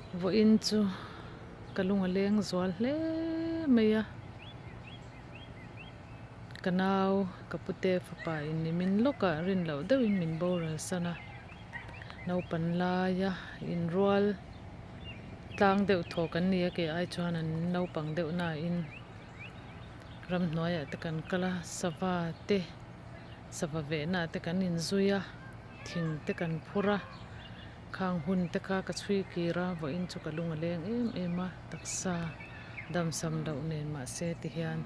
Vawiin chu ka lung a leng zual hle mai a, ka nau ka pute fapa in nimin lawkah rin loh deuhin min boral san a, naupan laia inrual tlang deuh thaw kan ni a kei ai chuan an naupang deuh nain ramhnuaiah te kan kal a, sava te sava vehna te kan inzui a, thing te kan phur a. Khang hun te kha ka chhui kir a, vawiin chu ka lung a leng em em a, taksa damsam loh nen mahse ti hian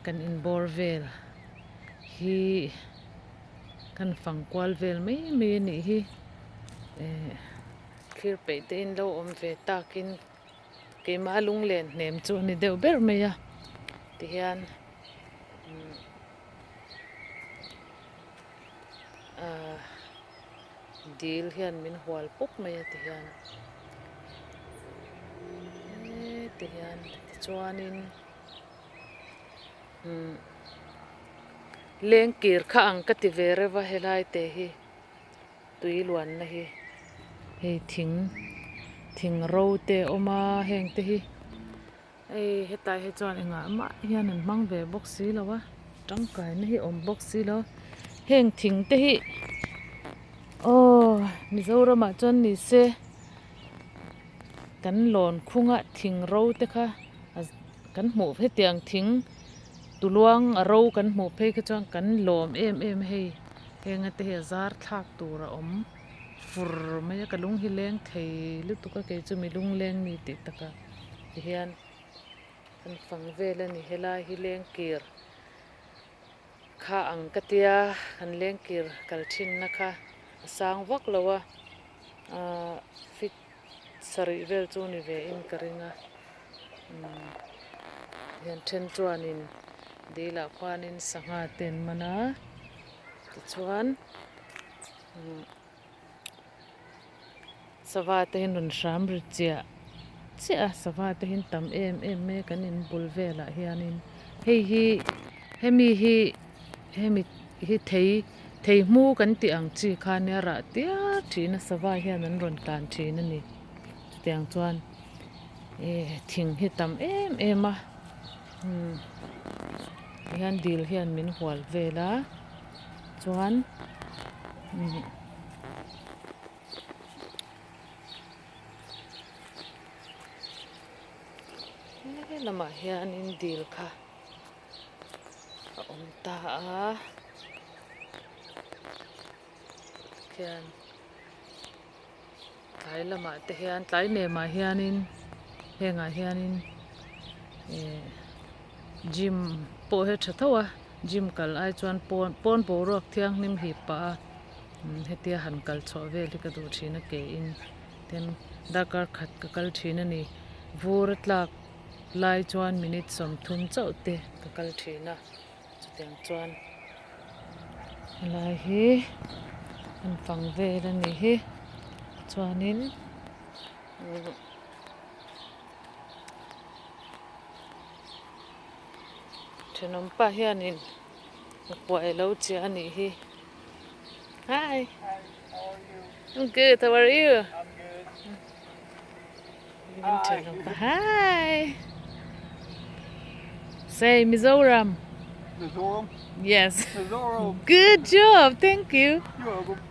kan inbawr vel hi kan fang kual vel mai mai a nih hi. Eh thlir peih te in lo awm ve takin keimah lunglen hnem chu a ni deuh ber mai a ti hian umm ah. Dil hian min hual pawp mai a tihian heti hian tichuanin umm lengkir kha ang ka ti ve reuh a helai te hi tui luanna hi hei thing thing ro te a awm a heng te hi. Hei hetah hi chuan engah mah hian an hmang ve bawk si lo a tangkaina hi awm bawk si lo heng thing te hi aw Mizoramah chuan ni se kan lawn khunga thing ro te kha kan hmuh hetiang thing tuluang a ro kan hmuh phei kha chuan kan lawm em em a hei heng te hi a zar thlak tur a awm fur mai a ka lung hi leng thei lutuk a kei chu mi lung leng mi tih takah. Tihian kan fang vel a ni helai hi lengkir kha ang ka tia kan lengkir kal thinna kha a sang vak lo a ahh feet sarih vel chu ni ve in ka ring a umm hian then chuanin dilah khuanin sangha te an man a tichuan umm. Sava te hian rawn hram ri chiah chiah a sava te hian tam em em mai a kan in bul velah hianin hei hi hemi hi hemi hi thei thei hmu kan tih ang chi kha nia rah tiar thin a sava hian an rawn tlan thin a ni chutiang chuan eh thing hi tam em em a umm tihian dil hian min hual vel a chuan umm. He lamah hianin dil kha a awm ta a khian tlai lamah te hian tlai nemah hianin hengah hianin eh gym pawh hi a tha tho a gym kal ai chuan pawn pawn boruak thianghlim hip pah a. Hetia han kal chhuah vel hi ka duh thin a ke in tin darkar khat ka kal thin a ni vur a tlak lai chuan minute 30 chauh te ka kal thin a chutiang chuan helai hi an fang vel a ni hi chuanin thenawm pa hianin a kuai lo chiah a nih hi. Hi. Hi, how are you? I'm good. How are you? I'm good. Hi. Hi. Say Mizoram. Mizoram? Yes. Mizoram. Good job. Thank you. You're welcome.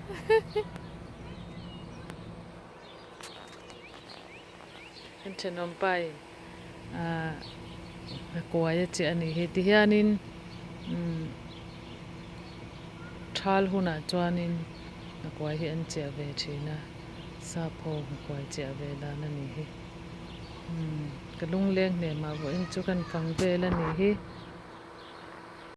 Kan thenawm pa in ah a kuai a chiah a nih hi tihianin umm thal hunah chuanin a kuai hi an chiah ve thin a sap ho a kuai chiah ve dan a nih hi umm ka lungleng hnemah vawiin chu kan fang vel a nih hi.